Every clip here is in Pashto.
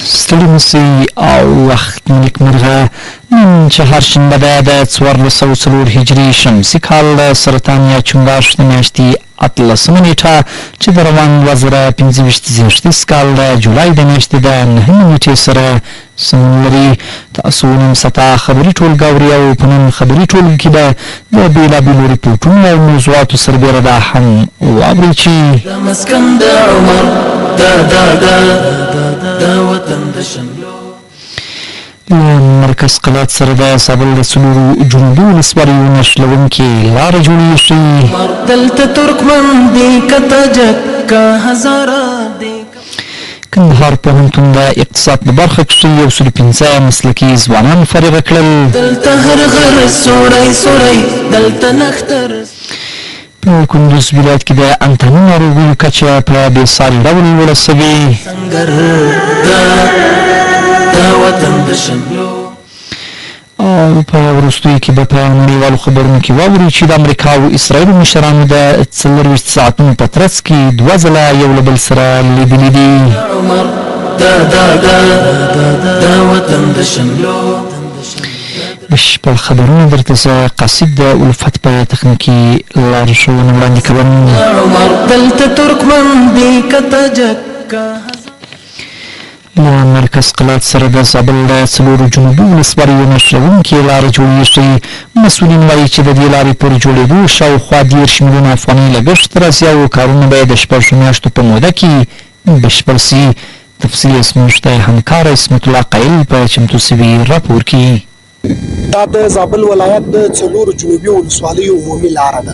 ستړي مه شئ او وخت مو نیکمرغه. نن چهارشنبه ده د 1404 هجري شمسي کال د سرطان یا چنګاښ د میاشتې 18مه نېټه چې د روان 2025 زېږدیز کال د جولای د میاشتې د 9مې نېټې سره سمون لري. تاسو نن ستا خبري ټولګه اورئ او په نن خبري ټولګه کې به د بېلابېلو رپوټونو او موضوعاتو سربېره دا هم واورئ چې دا مسکن د عمر دا دا دا دا وطن د شملو. له مرکز قلات سره د زابل د څلورو جنوبي ولسوالیو نښلوونکې لاره جوړېږي. دلته ترکمن دی که تاجک که هزاره دی. کندهار پوهنتون د اقتصاد په برخه کښې 105 مسلکي ځوانان فارغه کړل. دلته هر غر سوری سوری دلته نښتر. په کندوز ولایت کې د انتاني ناروغیو کچه په بې ساري ډول لوړه شوې. سنګر دا دا وطن د شملو. او په وروستیو کې به په نړیوالو خبرونو کې واورو چې د امریکا او اسراییلو مشرانو د 24 ساعتونو په ترڅ کې دوه ځله یو له بل سره لیدلي دي. عمر دا دا دا دا وطن د شملو. بشپړ خبرونه درته زه قاصد د الفت په تخنیکي لارښوونه وړاندې کوم. عمر دلته ترکمن دی که تاجک که. له مرکز قلات سره د زابل د څلورو جنوبي ولسوالیو نښلوونکې لاره جوړېږي. مسؤلین وایي چې د دې لارې پر جوړېدو شاوخوا 30 میلیونه افغانۍ لګښت راځي او کارونه به یې د 6 میاشتو په موده کې بشپړ شي. تفصیل یې زموږ د همکار عصمت الله قایل په چمتو شوي راپور کې. دا د زابل ولایت د څلورو جنوبي ولسوالیو عمومي لاره ده.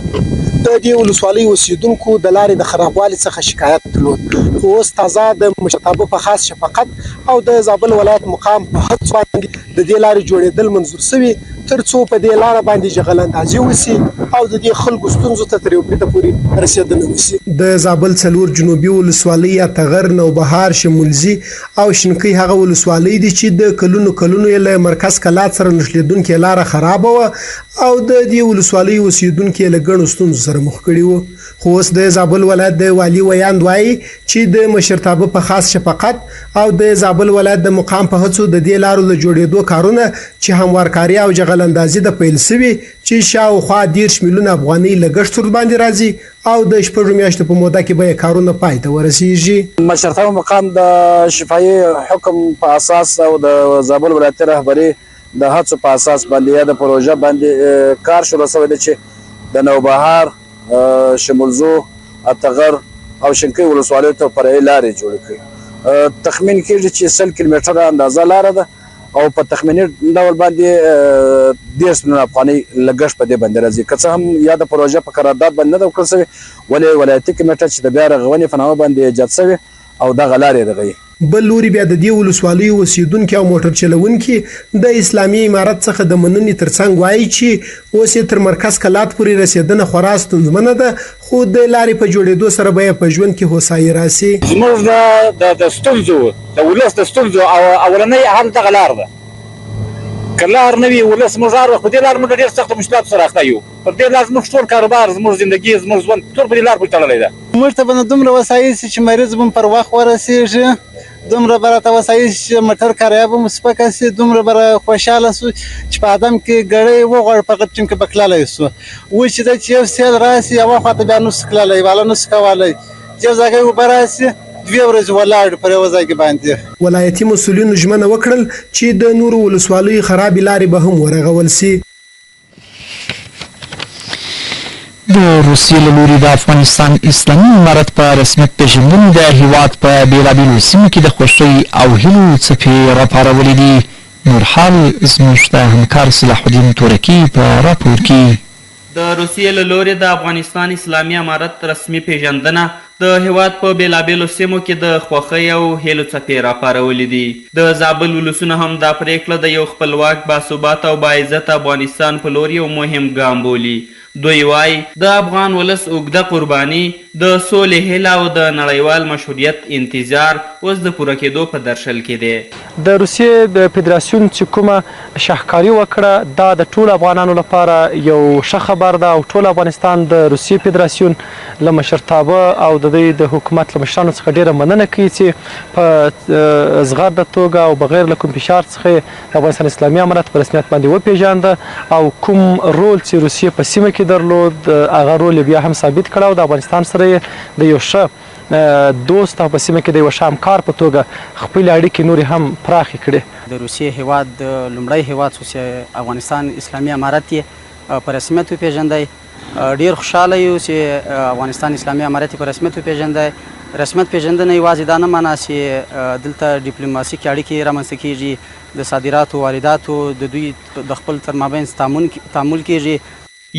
د دې ولسوالۍ اوسېدونکو د لارې د خرابوالي څخه شکایت درلود، خو اوس تازه د مشرتابه په خاص شفقت او د زابل ولایت مقام په هڅو باندې د دې لارې جوړېدل منظور شوي، تر څو په دې لاره باندې جغل اندازي وشي او د دې خلکو ستونزو ته تر یو بریده پورې رسېدنه وشي. د زابل څلور جنوبي ولسوالۍ اتغر، نوبهار، شمولزي او شینکۍ هغه ولسوالۍ دي چې د کلونو کلونو یې له مرکز کلات سره نښلېدونکې لاره خرابه وه او د دې ولسوالۍ اوسېدونکي یې له ګڼو ستونزو سره مخ کړي وو. خو اوس د زابل ولایت د والي ویاند وایي چې د مشرتابه په خاص شفقت او د زابل ولایت د مقام په هڅو د دې لارو د جوړېدو کارونه چې هموارکاري او جغل اندازي ده پیل شوي چې شاوخوا 30 میلیونه افغانۍ لګښت ورباندې راځي او د 6 میاشتو په موده کې به یې کارونه پای ته ورسیږي. مشرتابه مقام د شفاهي حکم په اساس او د زابل ولایتي رهبري د هڅو په اساس باندې یاده پروژه باندې کار شروع شوی دی چې د نوبهار، شمولزو، اتغر او شینکۍ ولسوالیو ته فرعي لارې جوړې کړي. تخمین کېږي چې 100 کیلومتره اندازه لاره ده او په تخمیني ډول باندې 30 میلیونه افغانۍ لګښت په دې باندې راځي. که څه هم یاده پروژه په قرارداد باندې نه ده ورکړل شوې، ولې ولایتي کمېټه چې د بیا رغونې په نامه باندې ایجاد شوې او دغه لارې رغوي. بل لوري بیا د دې ولسوالیو اوسېدونکي او موټر چلوونکي د اسلامي امارت څخه د مننې ترڅنګ وایي چې اوس یې تر مرکز کلات پورې رسېدنه خورا ستونزمنه ده، خو د لارې په جوړېدو سره به یې په ژوند کې هوسایي راسي. زموږ د ستونزو، د ولس د ستونزو اولنۍ حل دغه لار ده. که لار نه وي ولس موږ هر وخت په دې لار موږ ډېر سختو مشکلاتو سره اخته یو. پر دې لار زموږ ټول کاروبار، زموږ زندګي، زموږ ژوند ټول په دې لار پورې تړلی ده. موږ ته به نو دومره وسایل شي چې مریض به پر وخت ورسېږي، دومره به راته وسایل شي چې موټر کرایه به مو سپکه شي، دومره به خوشحاله شو چې په عدم کې ګړۍ وغواړو په هغه ټیم کې به کللی شو. اوس چې ده چې یو سیل راشي یوه خوا ته بیا نشو کللی، والا نشو کولی، یو ځای اوبه راشي دوې ورځې ولاړ پر یوه ځای کې باندې. ولایتي مسؤلینو ژمنه وکړل چې د نورو ولسوالیو خرابې لارې به هم ورغول شي. د روسیې له لوري د افغانستان اسلامي امارت په رسمیت پېژندنې د هیواد په بېلابېلو سیمو کې د خوښۍ او هیلو څپې راپارولې دي. نور حال زموږ د همکار صلاح الدین تورکي په راپور کې. د روسیې له لوري د افغانستان اسلامي امارت رسمي پېژندنه د هیواد په بېلابېلو سیمو کې د خوښۍ او هیلو څپې راپارولې دي. د زابل ولسونه هم دا پرېکړه د یو خپلواک، باثباته او باعزته افغانستان په لور یو مهم ګام بولي. دوی وايي، د افغان ولس اوږده قرباني، د سولې هیله او د نړیوال مشروعیت انتظار اوس د پوره کېدو په درشل کې دی. د روسیې د فدراسیون چې کومه شاهکاري وکړه دا د ټولو افغانانو لپاره یو ښه خبر ده او ټول افغانستان د روسیې فدراسیون له مشرتابه او د دوی د حکومت له مشرانو څخه ډیره مننه کوي چې په زغرده توګه او بغیر له کوم فشار څخه یې د افغانستان اسلامي امارت په رسمیت باندې وپیژانده او کوم رول چې روسیې په سیمه کې درلود هغه رول یې بیا هم ثابت کړ او د افغانستان سره یې د یو ښه دوست او په سیمه کې د یوه ښه همکار په توګه خپلې اړیکې نورې هم پراخې کړې. د روسیې هېواد لومړی هېواد شو چې افغانستان اسلامي امارت یې په رسمیت وپېژندی. ډېر خوشحاله یو چې افغانستان اسلامي امارت یې په رسمیت وپېژندی. رسمیت پېژندنه یوازې دا نه معنا چې دلته ډیپلوماسیکې اړیکې رامنځته کېږي، د صادراتو، وارداتو د دوی د خپل تر مابینځ تعامل کېږي.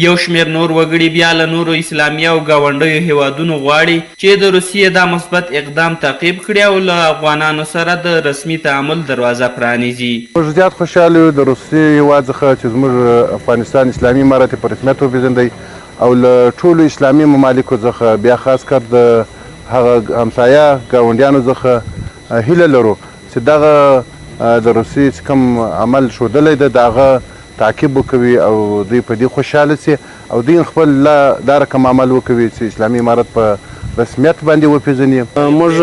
یو شمېر نور وګړي بیا له نورو اسلامي او ګاونډیو هېوادونو غواړي چې د روسیې دا مثبت اقدام تعقیب کړي او له افغانانو سره د رسمي تعامل دروازه پرانیزي. موږ زیات خوشحال یو د روسیې هېواد څخه چې زموږ افغانستان اسلامي امارت یې په رسمیت وپېژندی او له ټولو اسلامي ممالکو څخه بیا خاص کر د هغه همسایه ګاونډیانو څخه هیله لرو چې دغه د روسیې چې کوم عمل ښودلی ده د هغه تعقیب وکوي او دوی په دې خوشحاله شي او دوی هم خپل لا دا رقم عمل وکوي چې اسلامي امارت په رسمیت باندې وپیژني. موږ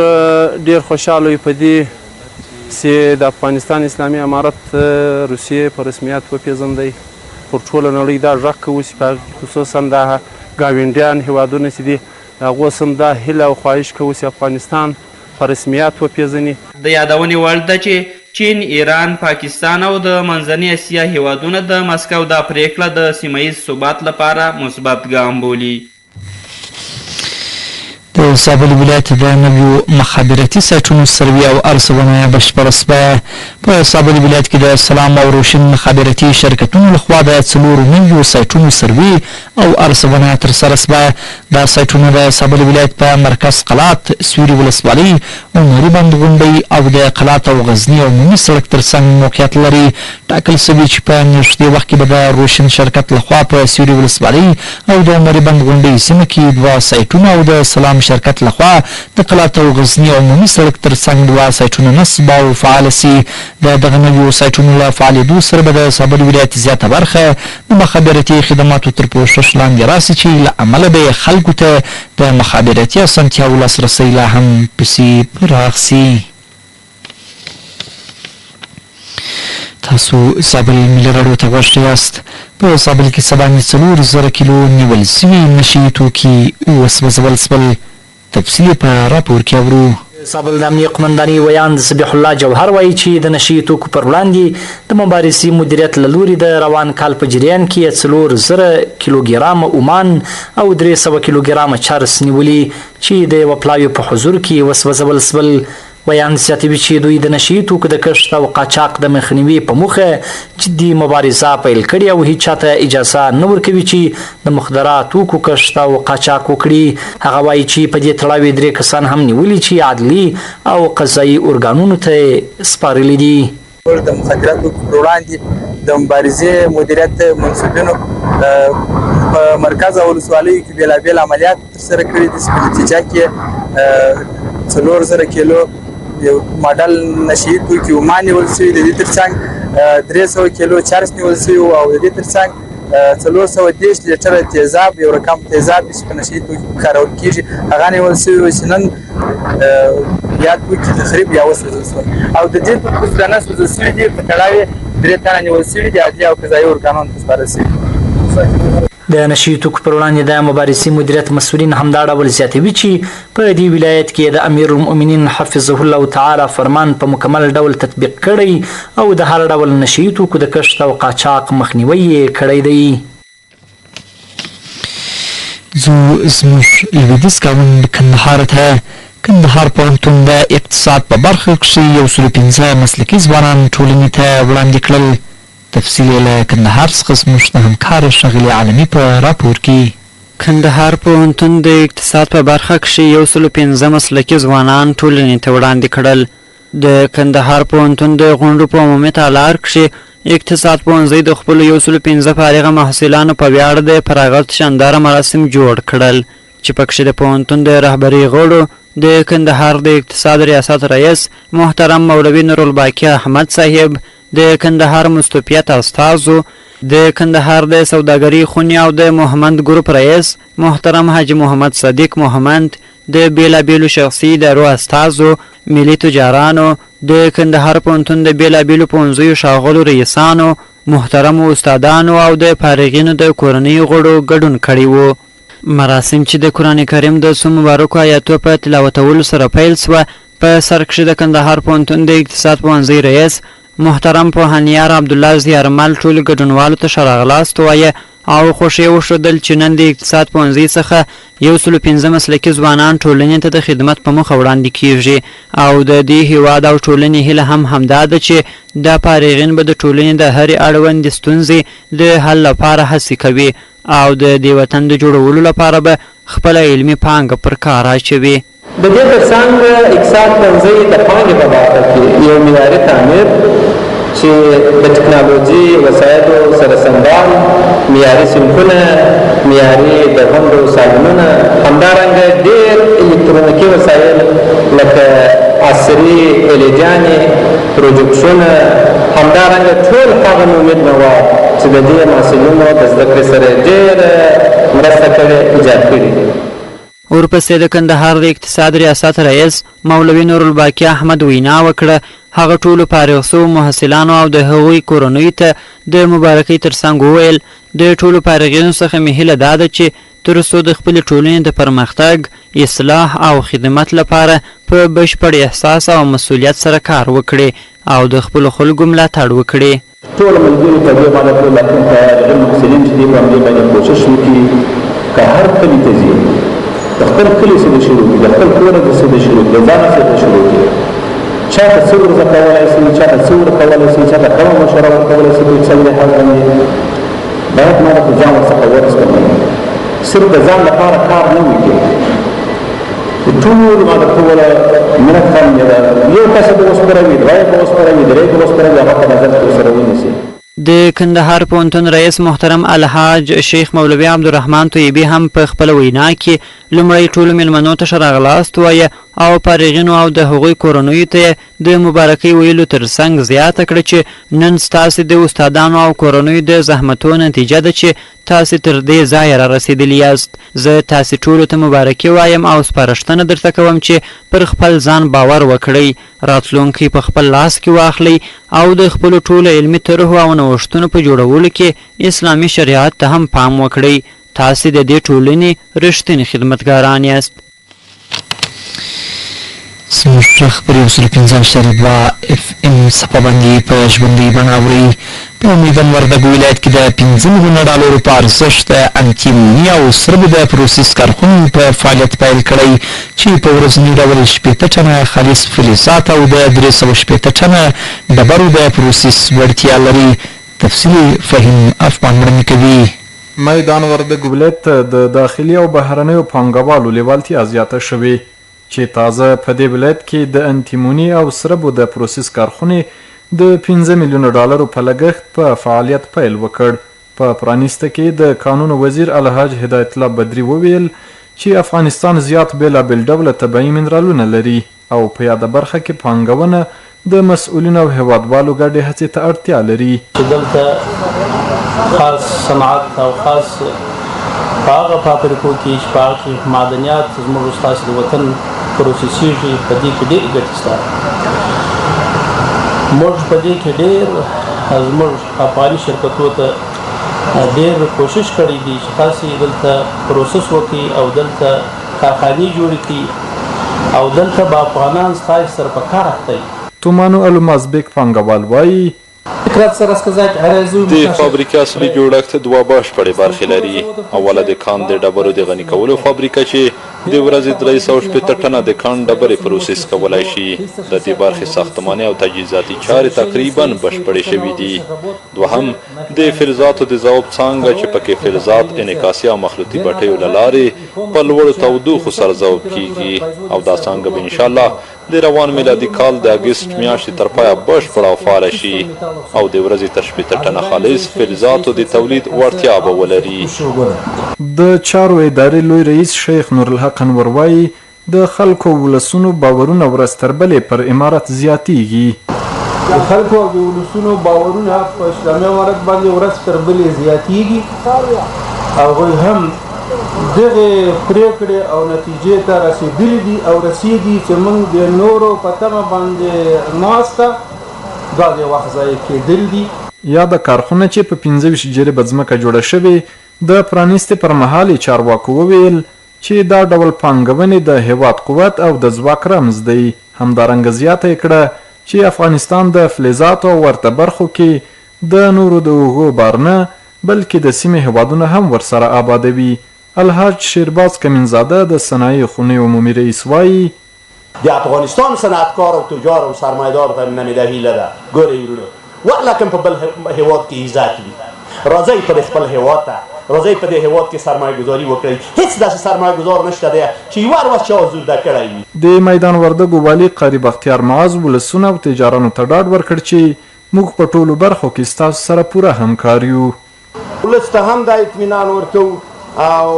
ډیر خوشحاله یو په دې چې د افغانستان اسلامي امارت روسیې په رسمیت وپیژندی. پر ټوله نړۍ دا غږ کوو چې په هغه کې خصوصا دا ګاونډیان هیوادونه چې دي د هغو څخه هم دا هیله او خواهش کوو چې افغانستان په رسمیت وپېژني. د یادونې وړ ده چې چین، ایران، پاکستان او د منځنۍ اسیا هېوادونه د مسکو دا پرېکړه د سیمه ییز ثبات لپاره مثبت ګام بولي. د زابل ولایت د نویو مخابراتي سایټونو سروې او ارزونه بشپړه شوه. په زابل ولایت کې د سلام او روشن مخابراتي شرکتونو لخوا د څلورو نویو سایټونو سروې او ارزونه ترسره شوه. دا سایټونه د زابل ولایت په مرکز قلات، سیوري ولسوالۍ، عمري بند غونډۍ او د قلات او غزني عمومي سړک ترڅنګ موقعیت لري. ټاکل شوې چې په نږدې وخت کې به د روشن شرکت له خوا په سیوري ولسوالۍ او د عمري بند غونډۍ سیمه کې دوه سایټونه او د سلام شرکت له خوا د قلات او غزني عمومي سړک ترڅنګ دوه سایټونه نصب او فعال شي. د دغه نویو سایټونو له فعالېدو سره به د زابل ولایت زیاته برخه د مخابراتي خدماتو تر پوښښ لاندې راشي چې له امله به یې خلکو ته د مخابراتي اسانتیاوو لاسرسی لا هم پسې پراخ شي. تاسو زابل ملي راډیو ته غوږ یاست. په زابل کې څه باندې 4000 کیلو نیول شوي نشه یي توکي وسوځول شول. تفصیل یې په راپور کې اورو. د زابل د امنیې قومندانۍ ویاند ذبیح الله جوهر وايي چې د نشه یي توکو پر وړاندې د مبارزې مدیریت له لوري د روان کال په جریان کې یې 4000 کیلوګرامه اومان او 300 کیلوګرامه چرس نیولي چې د یوه پلاوي په حضور کې وسوځول شول. ویاند زیاتوي چې دوی د نشه یي توکو د کښت او قاچاق د مخنیوي په موخه جدي مبارزه پیل کړې او هیچا ته اجازه نه ورکوي چې د مخدره توکو کښت او قاچاق وکړي. هغه وايي چې په دې تړاو یې درې کسان هم نیولي چې عدلي او قضايي ارګانونو ته یې سپارلي دي. موږ د مخدره توکو پر وړاندې د مبارزې مدیریت منسوبینو په مرکز او ولسوالیو کې بېلابېل عملیات ترسره کړي دي چې په نتیجه کې 4000 کیلو یو ماډل نشه یي توکي وما نیول شوي، د دې ترڅنګ 300 کیلو چرس نیول شوي او د دې ترڅنګ 430 لیټره تیزاب، یو رقم تیزاب چې په نشه یي توکو کې کارول کېږي هغه نیول شوي و چې نن یاد توکي تخریب یا وسوځل شول او د دې توکو چې دا نه سوځل شوي دي په تړاو یې درې تنه نیول شوي دي، عدلي او قضایي ارګانونو ته سپارل شوي دي. د نشه یي توکو پر وړاندې د مبارزې مدیریت مسؤلین همدا ډول زیاتوي چې په دې ولایت کې د امیرالمؤمنین حفظه الله تعالی فرمان په مکمل ډول تطبیق کړی او د هر ډول نشه یي توکو د کښت او قاچاق مخنیوی یې کړی دی. ځو زموږ لویدیځ ګاونډ کندهار ته. کندهار پوهنتون د اقتصاد په برخه کښې 105 مسلکي ځوانان ټولنې ته وړاندې کړل. تفصیل یې له کندهار څخه زموږ د همکار ښاغلي عالمي په راپور کې. کندهار پوهنتون د اقتصاد په برخه کښې 105 مسلکي ځوانان ټولنې ته وړاندې کړل. د کندهار پوهنتون د غونډو په عمومي تالار کښې اقتصاد پوهنځی د خپلو یو سلو پنځه فارغه محصلانو په ویاړ د فراغت شانداره مراسم جوړ کړل چې پکښې د پوهنتون د رهبري غړو، د کندهار د اقتصاد ریاست رئیس محترم مولوي نورالباقي احمد صاحب، د کندهار مستوفیت استازو، د کندهار د سوداګرۍ خونې او د مهمند ګروپ رئیس محترم حاجي محمد صدیق مهمند، د بېلابېلو شخصي ادارو استازو، ملي تجارانو، د کندهار پوهنتون د بېلابېلو پوهنځیو ښاغلو رئیسانو، محترمو استادانو او د فارغینو د کورنیو غړو ګډون کړی وو. مراسم چې د قرآن کریم د څو مبارکو آیاتو په تلاوتولو سره پیل سوه، په سر کښې د کندهار پوهنتون د اقتصاد پوهنځۍ رئیس محترم پوهنیار عبدالله زیارمل ټولو ګډونوالو ته ښه راغلاست ووایه او خوښي یې وښودل چې نن د اقتصاد پوهنځۍ څخه یو سلو پنځه مسلکي ځوانان ټولنې ته د خدمت په موخه وړاندې کیږي او د دې هیواد او ټولنې هیله هم همدا ده چې دا فارغین به د ټولنې د هرې اړوندې ستونزې د حل لپاره هڅې کوي او د دې وطن د جوړولو لپاره به خپله علمي پانګه پر کار اچوي. د دې تر څنګ اقتصاد پوهنځی د پانګې په برخه کې یو معیاري تعمیر چې د ټکنالوجي وسایلو سره سمبال، معیاري صنفونه، معیاري د غونډو سالونونه، همدارنګه ډېر الکترونیکي وسایل لکه عصري ایلیډیانې، پروجکټرونه، همدارنګه ټول هغه ممید مواد چې د دې محصلینو د زده کړې سره یې ډېره مرسته کړې ایجاد کړي دي. ورپسې د کندهار د اقتصاد ریاست رئیس مولوي نورالباقي احمد وینا وکړه، هغه ټولو فارغ سوو محصلانو او د هغوی کورنیو ته د مبارکۍ تر څنګ وویل، د ټولو فارغینو څخه مې هیله دا ده چې تر څو د خپلې ټولنې د پرمختګ، اصلاح او خدمت لپاره په بشپړ احساس او مسؤلیت سره کار وکړي او د خپلو خلکو ملاتړ وکړي. ټول ملګري په دې باندې ټول لاکن فارغین محصلین چې دي په همدې باندې کوشش وکړي که هر کلي ته ځي د خپل کلي څخه دې شروع کړي د خپل کوره څخه دې شروع کړي د ځانه څخه دې شروع کړي چا ته څه ورزده کولای شي چا ته څه ورکولای شي چا ته کومه مشوره ورکولای شي په اقتصادي لحاظ باندې باید ما د ځان ورڅخه ورسپموي صرف د ځان لپاره کار نه وکړي ټول ما د ټول ملت هم یو کس به وسپروي دوه به وسپروي درې به وسپروي هغه په نظر کې سره ونیسي. د کندهار پوهنتون رئیس محترم الحاج شیخ مولوي عبدالرحمن طیبي هم په خپله وینا کې لومړی ټولو مېلمنو ته ښه راغلاست ووایه او فارغینو او د هغوی کورنیو ته یې د مبارکۍ ویلو تر څنګ زیاته کړه چې نن ستاسې د استادانو او کورنیو د زحمتو نتیجه ده چې تاسې تر دې ځایه رارسېدلي یاست. زه تاسې ټولو ته مبارکي وایم او سپارښتنه درته کوم چې پر خپل ځان باور وکړئ، راتلونکی په خپل لاس کې واخلئ او د خپلو ټولو علمي طرحو او نوښتونو په جوړولو کې اسلامي شریعت ته هم پام وکړئ. تاسې د دې ټولنې رښتیني خدمتګاران یاست. زموږ غږ پر یو سل پنځه اعشاریه دوه اف ام څپه باندې په ژوندۍ بڼه اورئ. په میدان وردګو ولایت کې د پنځه میلیونه ډالرو په ارزښت د انتیموني او سربو د پروسس کارخونې په فعالیت پیل کړی چې په ورځني ډول 60 ټنه خالص فلزات او د 360 ټنه ډبرو د پروسس وړتیا لري. تفصیل فهیم افغان وړاندې کوي. میدان وردګ ولایت ته د داخلي او بهرنیو پانګوالو لېوالتیا زیاته شوې، چې تازه په دې ولایت کې د انتیموني او سربو د پروسس کارخونې د پنځه میلیونه ډالرو په لګښت په فعالیت پیل وکړ. په پرانیسته کې د کانونو وزیر الحاج هدایت الله بدري وویل، چې افغانستان زیات بېلابېل ډوله طبعي منرالونه لري او په یاده برخه کې پانګونه د مسؤلینو او هېوادوالو ګډې هڅې ته اړتیا لري. چې دلته خاص صنعت او خاص په هغه فابریکو کې چې په هغه کې معدنیات زموږ ستاسو د وطن پروسسیږي، په دې کې ډېرې ګټې شته. موږ په دې کې ډېر زموږ افغاني شرکتو ته ډېر کوشش کړی دی چې تاسو دلته پروسس وکړئ او دلته کارخانې جوړې کړي او دلته به افغانان ستاسو سره په کار اخته وي. تومانو المازبیک پانګوال وايي. د فابریکې اصلي جوړښت دوه بشپړې برخې لري، اوله د کان د ډبرو د غني کولو فابریکه چې د ورځې 360 ټنه د کان ډبرې پروسس کولای شي. د دې برخې ساختماني او تجهیزاتي چارې تقریباً بشپړې شوې دي. دوهم، د فلزاتو د ذوب څانګه چې پکې فلزات انعکاسي او مخلوطي بټیو له لارې په لوړو تودوخو سره ذوب کیږي او دا څانګه به انشاالله د روان میلادي کال د اګسټ میاشتې تر پایه بشپړه او فعاله شي او د ورځې تر 60 ټنه خالص فلزاتو د تولید وړتیا به ولري. د چارو ادارې لوی رئیس شیخ نورالحق انور وايي، د خلکو او ولسونو باورونه ورځ تر بلې پر امارت زیاتېږي. د خلکو او د ولسونو باورونه په اسلامي امارت باندې ورځ تر بلې زیاتېږي. هغوی هم دغې پرېکړې او نتیجې ته رسېدلي دي او رسېږي چې موږ د نورو په تمه باندې ناسته دا د وخت ضایع کېدل دي. یاده کارخونه چې په 25 جریبه ځمکه جوړه شوې، د پرانیستې پر مهال یې چارواکو وویل چې دا ډول پانګونې د هېواد قوت او د ځواک رمز دی. همدارنګه زیاته یې کړه چې افغانستان د فلزاتو او ورته برخو کې د نورو د اوږو بار نه، بلکې د سیمې هېوادونه هم ورسره آبادوي. الحاج شیرباز کمین زاده د صنایع خونې عمومي رئیس وايي، د افغانستان صنعتکار او تجار او سرمایه دار ته نه مې دا هیله ده، ګورئ وروڼو، ولکن په بل هېواد کې عزت وي، راځئ په دې خپل هېواد ته راځئ، په دې هېواد کې سرمایه ګذاري وکړئ. هېڅ داسې سرمایه ګذار نشته دی چې یوه ورځ چا آزرده کړی وي. د میدان وردګو والي قاري بختیار معاذ ولسونو او تجارانو ته ډاډ ورکړ چې موږ په ټولو برخو کې ستاسو سره پوره همکار یو. ولس ته هم دا اطمینان ورکوو او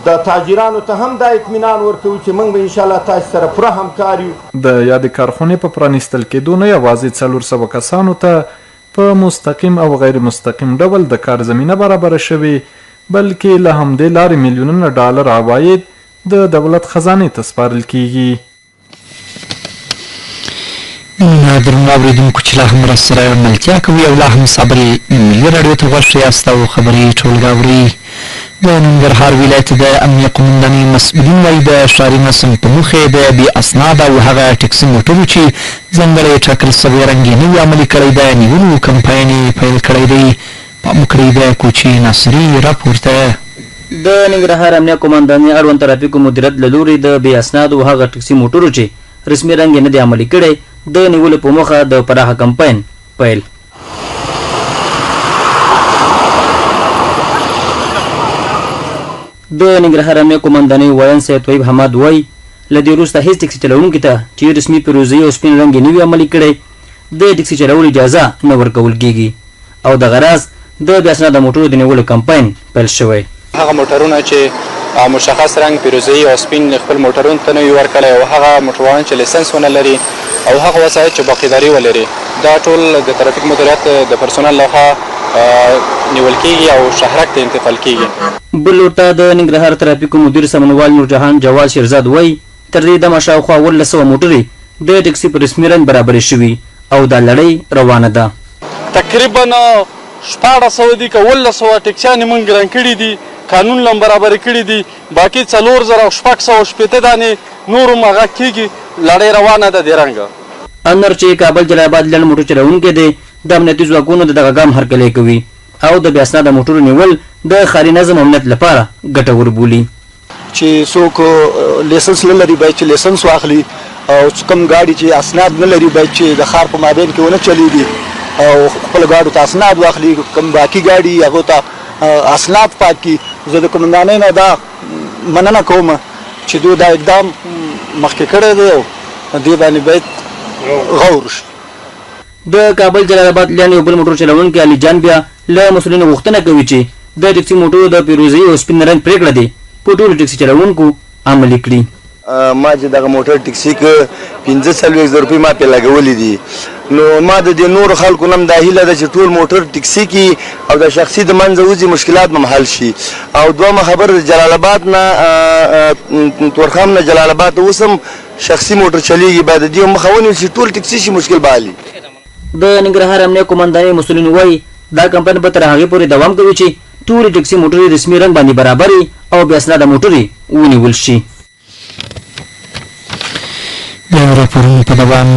د تاجرانو ته هم دا اطمینان ورکوو چې موږ به انشاءالله تاسو سره پوره همکار یو. د یادې کارخونې په پرانیستل کېدو نه یوازې 400 کسانو ته په مستقیم او غیر مستقیم ډول د کار زمینه برابره شوې، بلکې له همدې لارې میلیونونه ډالر عواید د دولت خزانې ته سپارل کیږي. مننه درنو اورېدونکو چې لا هم راسره ملتیا کوئ او لا هم زابل ملي راډیو ته غوږ یاست او خبري ټولګه اورئ. د ننګرهار ولایت د امنیه قومندانۍ مسؤلین وایي، د ښاري نظم په موخه یې د بې اسناده او هغه ټکسي موټرو چې ځانګړی ټاکل شوی رنګ یې نه وي عملي کړی، د نیولو کمپاین یې پیل کړی دی. پام وکړئ د کوچي ناصري راپور ته. د ننګرهار امنیه قومندانۍ اړوند ترافیکو مدیریت له لوري د بې اسنادو او هغه ټکسي موټرو چې رسمي رنګ یې نه دی عملي کړی، د نیولو په موخه د پراخه کمپاین پیل. د ننګرهار امنیه قومندانۍ ویاند سید طیب حماد وایي، له دې وروسته هیڅ ټکسي چلوونکي ته چې رسمي پیروزي او سپین رنګ یې نه وي عملي کړی، د ټکسي چلولو اجازه نه ورکول کیږي او دغه راز د بې اسناده موټرو د نیولو کمپاین پیل شوی. هغه موټرونه چې مشخص رنګ پیروزي او سپین خپل موټرونو ته نه وي ورکړی او هغه موټروانان چې لیسنس ونه لري او هغه وسایط چې باقیداري ولري، دا ټول د ترافیک مدیریت د پرسونل لخوا نیول کیږي او شهرک ته انتقال کیږي. بل لور ته د ننګرهار ترافیکو مدیر سمونوال نورجهان جواد شیرزاد وایي، تر دې دمه شاوخوا 1700 موټرې د ټکسي په رسمي رنګ برابرې شوي او دا لړۍ روانه ده. تقریبا 1600 دي که 1700 ټکسیانې موږ رنګ کړي دي، قانون لم برابرې کړي دي، باقي 4660 دانې نور هم هغه کېږي، لړۍ روانه ده د رنګ. انور چې کابل جلال اباد لنډ موټر چلوونکی دی، د امنیتي ځواکونو د دغه ګام هرکلی کوي او د بې اسناده موټرو نیول د ښاري نظم او امنیت لپاره ګټور بولي. چې څوک لیسنس نه لري باید چې لیسنس واخلي او کوم ګاډي چې اسناد نه لري باید چې د ښار په مابین کې ونه چلیږي او خپل ګاډو ته اسناد واخلي، کوم باقي ګاډي هغو ته اسناد پاک کړي. زه د قومندانۍ نه دا مننه کوم چې دوی دا اقدام مخکې کړی دی او دې باندې باید غور وشي. د کابل جلال اباد لین یو بل موټر چلوونکی علي جان بیا له مسؤلینو غوښتنه کوي چې د ټکسي موټرو د پیروزي او سپین رنګ پرېکړه دې په ټولو ټکسي چلوونکو عملي کړي. ما چې دغه موټر ټکسي که 45,000 روپۍ ما پرې لګولې دي، نو ما د دې نورو خلکو نه هم دا هیله ده چې ټول موټر ټکسي کړي او د شخصي د منځه وځي، مشکلات به هم حل شي. او دوهمه خبره د جلال اباد نه تورخم نه جلال اباد ته اوس هم شخصي موټر چلیږي، باید د دې مخه ونیول شي، ټول ټکسي شي، مشکل به حل وي. د ننګرهار امنیه قومندانۍ مسؤلین وایي، دا کمپاین به تر هغې پورې دوام کوي چې ټولې ټکسي موټرې رسمي رنګ باندې برابرې او بې اسناده موټرې ونیول شي. د راپورونو په دوام،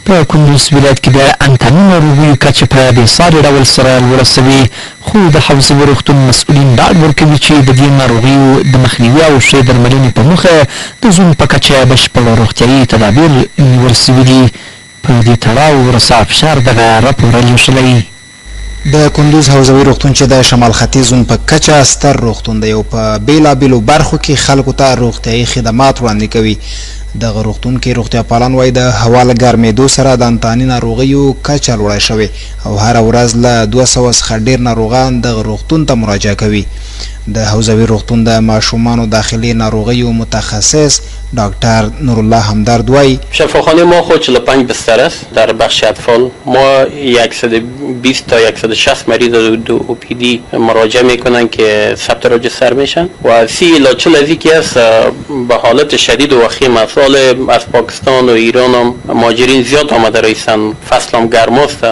په کندوز ولایت کې د انتاني ناروغیو کچه په بې ساري ډول سره لوړه شوې، خو د حوزوي روغتون مسؤلین ډاډ ورکوي چې د دې ناروغیو د مخنیوي او ښې درملنې په موخه د زون په کچه بشپړ روغتیايي تدابیر نیول شوي دي. په دې تړاو رسا افشار دغه راپور رالېږلی. د کندوز حوزوي روغتون چې د شمال ختیځ زون په کچه ستر روغتون دی او په بېلابېلو برخو کې خلکو ته روغتیايي خدمات وړاندې کوي، دغه روغتون کې روغتیاپالان وايي، د هوا له ګرمېدو سره د انتاني ناروغیو کچه لوړه شوې او هره ورځ له 200 څخه ډېر ناروغان دغه روغتون ته مراجعه کوي. د حوزوي روغتون د ماشومانو داخلي ناروغیو متخصص ډاکټر نورالله همدرد وايي. شفاخانه ما خود 45 بستر است در بخش اطفال ما 120 تا 160 مریض دو او پی دی مراجعه میکنن که ثبت راجستر میشن و 30 الی 40 از که است به حالت شدید و وخیم است. از پاکستان و ایران هم مهاجرین زیاد آمده رایستن، فصل هم گرم است،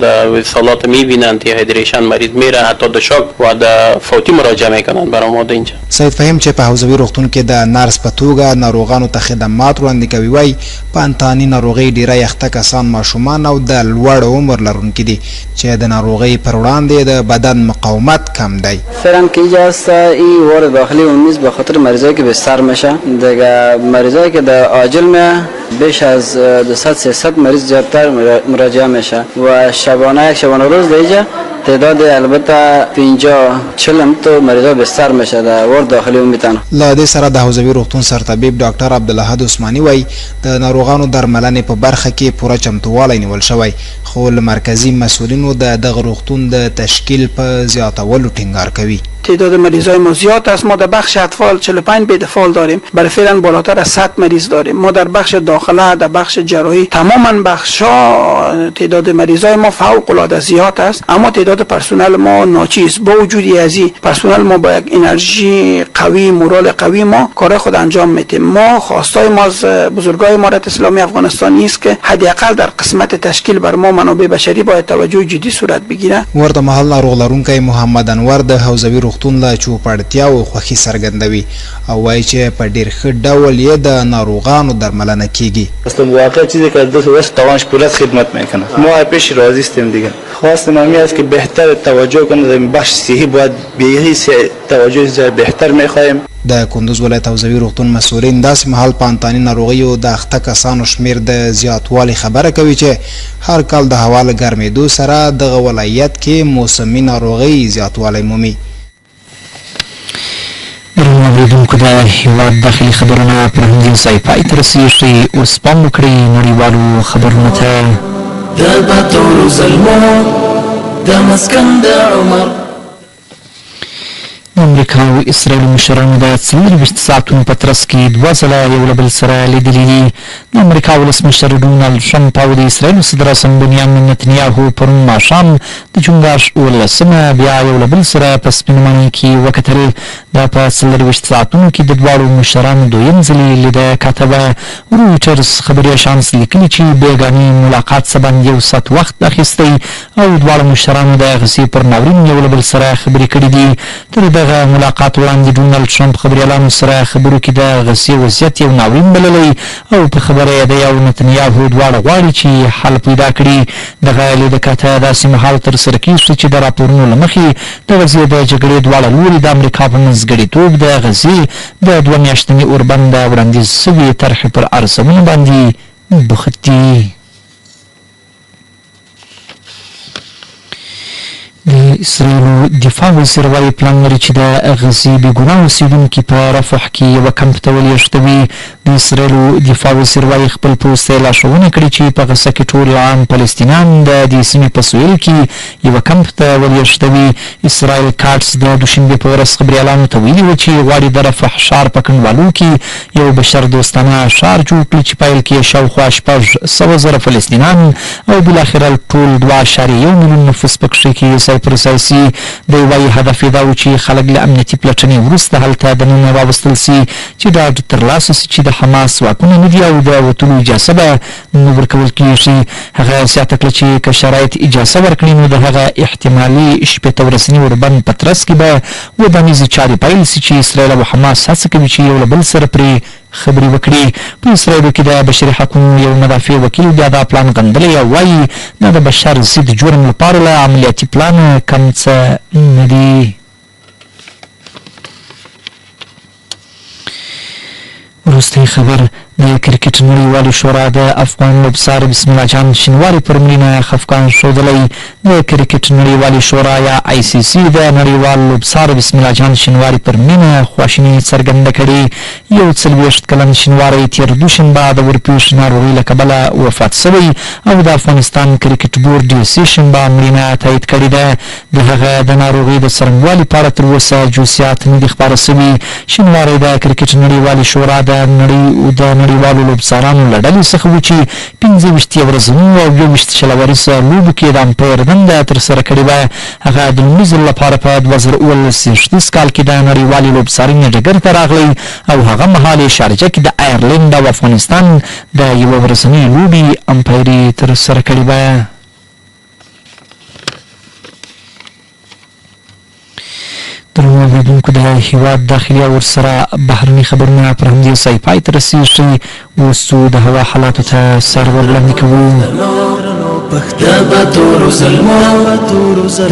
در سالات میبینند دیهایدریشن مریض میره، حتی د شاک و د فوتی مراجعه میکنند برای ما اینجا. سید فهیم چې په حوزوي روغتون کې د نرس په توګه ناروغانو ته خدمات وړاندې کوي وايي، په انتاني ناروغۍ ډیری اخته کسان ماشومان او د لوړ عمر لرونکي دي چې د ناروغۍ پر وړاندې د بدن مقاومت کم دی. فعلا که اینجا هست این وارد داخلی عمومی است به خاطر مریضایی که بستر میشه، دیگه مریضایی که در عاجل میه بیش از 200 300 مریض زیادتر مراجعه میشه و شبانه یک شبانه روز دیگه تعداد البته 50 40 هم تو مریضا بستر میشه در وارد داخلی عمومی تنها. له دې سره د حوزوي روغتون سرطبیب ډاکټر عبدالاحد عثماني وایي، د ناروغانو درملنې په برخه کې پوره چمتووالی نیول شوی، خو له مرکزي مسؤلینو د دغه روغتون د تشکیل په زیاتولو ټینګار کوي. تعداد مریضای ما زیاد است. ما در بخش اطفال 45 بیت فال داریم، برای فعلا بالاتر از 100 مریض داریم. ما در بخش داخله، در بخش جراحی، تماما بخش‌ها تعداد مریضای ما فوق العاده زیاد است، اما تعداد پرسنل ما ناچیز. با وجود از این پرسنل ما با یک انرژی قوی، مورال قوی ما کار خود انجام میدیم. ما خواستای ما از بزرگای امارت اسلامی افغانستان نیست که حداقل در قسمت تشکیل بر ما منابع بشری باید توجه جدی صورت بگیره. ورته مهال ناروغ لرونکی محمد انور د حوزوي روغتون له چوپړتیاوو خوښي څرګندوي او وایي چې په ډېر ښه ډول یې د ناروغانو درملنه کیږي. اصلا واقعا چیزی که از دست دست توانش پولت خدمت میکنه. ما پیش راضی هستیم دیگه. خواست ما است که بهتر توجه کنه در بخش صحی، باید به توجه بهتر میخواهیم. د کندوز ولایت حوزوي روغتون مسؤلین داسې مهال په انتاني ناروغیو د اخته کسانو شمېر د زیاتوالي خبره کوي چې هر کال د هوا له ګرمېدو سره دغه ولایت کې موسمي ناروغۍ زیاتوالی مومي. درنو اورېدونکو، د هېواد داخلي خبرونه پر همدې ځای پای ته رسېږي. اوس پام وکړئ نړیوالو خبرونو ته. د باتورو زلمو د مسکن د عمر. د امریکا او اسرائیل مشرانو د 24 ساعتونو په ترڅ کې دوه ځله یو له بل سره لیدلي دي. د امریکا ولسمشر ډونالډ ټرمپ او د اسرائیل صدراعظم بنیامین نتنیاهو پرون ماښام د چنګاښ 17 بیا یو له بل سره په سپینه ماڼۍ کې وکتل. دا په 24 ساعتونو کې د دواړو مشرانو دویم ځلې لیده کاته وه. رویټرز خبري اژانس لیکلي چې بېګاني ملاقات څه باندې یو ساعت وخت اخیستی او دواړو مشرانو د غزې پر ناورین یو له بل سره خبرې کړې دي. تر دغه ملاقات وړاندې ډونالډ ټرمپ خبریالانو سره خبرو کې د غزې وضعیت یو ناورین بللی او په خبره یې دی او نتنیاهو دواړه غواړي چې حل پیدا کړي. دغه لیده کاته داسې مهال ترسره کیږي چې د راپورونو له مخې د غزې د جګړې دواړه لوري د امریکا په منځګړیتوب د غزې د 2 میاشتني اوربند د وړاندیز شوې طرحې پر ارزونه باندې بوخت دي. د اسرائیلو دفاع وزیر وایي پلان لري چې د غزې بېګناه اوسېدونکي په رفح کې یوه کمپ ته ولېږدوي. د اسرائیلو دفاع وزیر وایي خپل پوځ ته یې لارښوونه کړې چې په غزه کې ټول عام فلسطینیان د دې سیمې په سویل کې یوه کمپ ته ولېږدوي. اسرائیل کاټس د دوشنبې په ورځ خبریالانو ته ویلي و چې غواړي د رفح ښار په کنډوالو کې یو بشر دوستانه ښار جوړ کړي چې پیل کې یې شاوخوا 600,000 فلسطینیان او بالاخره ټول 2.1 میلیون نفوس پکښې کې ځای پر ځای سي. دی وایي هدف یې دا و چې خلک له امنیتي پلټنې وروسته هلته دننه راوستل سي چې ډاډ ترلاسه سي چې د حماس ځواکونه نه دي او د وتلو اجازه به نه ورکول کیږي. هغه زیاته کړه چې که شرایط اجازه ورکړي نو د هغه احتمالي 60 ورځني اوربند په ترڅ کې به ودانیزې چارې پیل سي چې اسرائیل او حماس هڅه کوي چې یو له بل سره پرې خبرې وکړي. په اسرائیلو کې د بشري حقونو یو مدافع وکیل بیا دا پلان غندلی او وایي دا د بشر ضد جرم لپاره له عملیاتي پلانه کم څه نه دي. وروستی خبر. د کرکټ نړیوالې شورا د افغان لوبڅار بسم الله جان شینواري پر مړینه خفګان ښودلی. د کرکټ نړیوالې شورا یا آی سي سي د نړیوال لوبڅار بسم الله جان شینواري پر مړینه خواشیني څرګنده کړې. 41 کلن شینواری تېر دوشنبه د ورپېښې ناروغۍ له کبله وفات شوی او د افغانستان کرکټ بورډ یې سې شنبه مړینه تایید کړې ده. د هغه د ناروغۍ د څرنګوالي په اړه تر اوسه جزئیات نه دي خپاره شوي. شینواری د کرکټ نړیوالې شورا د نړۍ د نړیوالو لوبڅارانو له ډلې څخه و چې 25 یو ورځنیو او 21 شل اوریزه لوبو کې د امپایر دنده ترسره کړې وه. هغه د لومړي ځل لپاره په 2017 زیږدیز کال کې د نړیوالې لوبڅارنې ډګر ته راغلی او هغه مهال یې شارجه کې د ایرلنډ او افغانستان د یوه ورځنۍ لوبې امپایري ترسره کړې وه. درنو اورېدونکو د هیواد داخلي او ورسره بهرني خبرونه پر همدې ځای پای ته رسېږي. اوس ځو د هوا حالاتو ته سر ور وړاندې کوو. د بتورو زلمو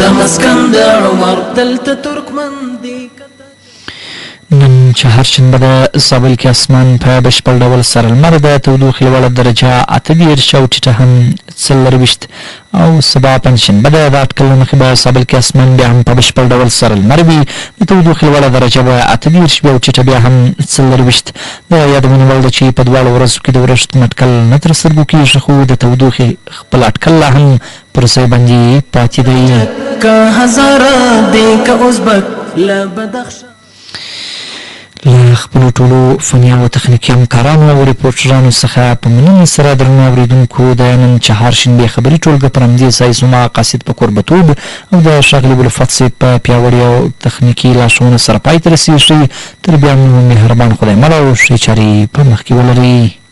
د مسکن د عمر دلته ترکمن دی. نن چهارشنبه د زابل کې اسمان په بشپړ ډول سره لمر د تودوخې لوړه درجه 38 او ټیټه هم 24 او سبا پنجشنبه ده. د اټکل له مخې به زابل کې اسمان بیا هم په بشپړ ډول سره لمر وي، د تودوخې لوړه درجه به 38 وي او ټیټه بیا هم 24. د یادونې وړ ده چې په دواړو ورځو کې د ورښت اټکل نه تر سترګو کېږي، خو د تودوخې خپل اټکل لا هم پر ځای باندې پاتې دی. که هزاره دی که ازبک له بدخشان. له خپلو ټولو فني او تخنیکي همکارانو او رپورټرانو څخه په مننې سره درنو اورېدونکو د نن چهارشنبې خبري ټولګه پر همدې ځای زما قاصد په کوربتوب او د ښاغلي ولفت صیب په پیاوړې او تخنیکي لارښوونه سره پای ته رسېږي. تر بیا مو مهربان خدای مل او ښې چارې په مخ کې ولري.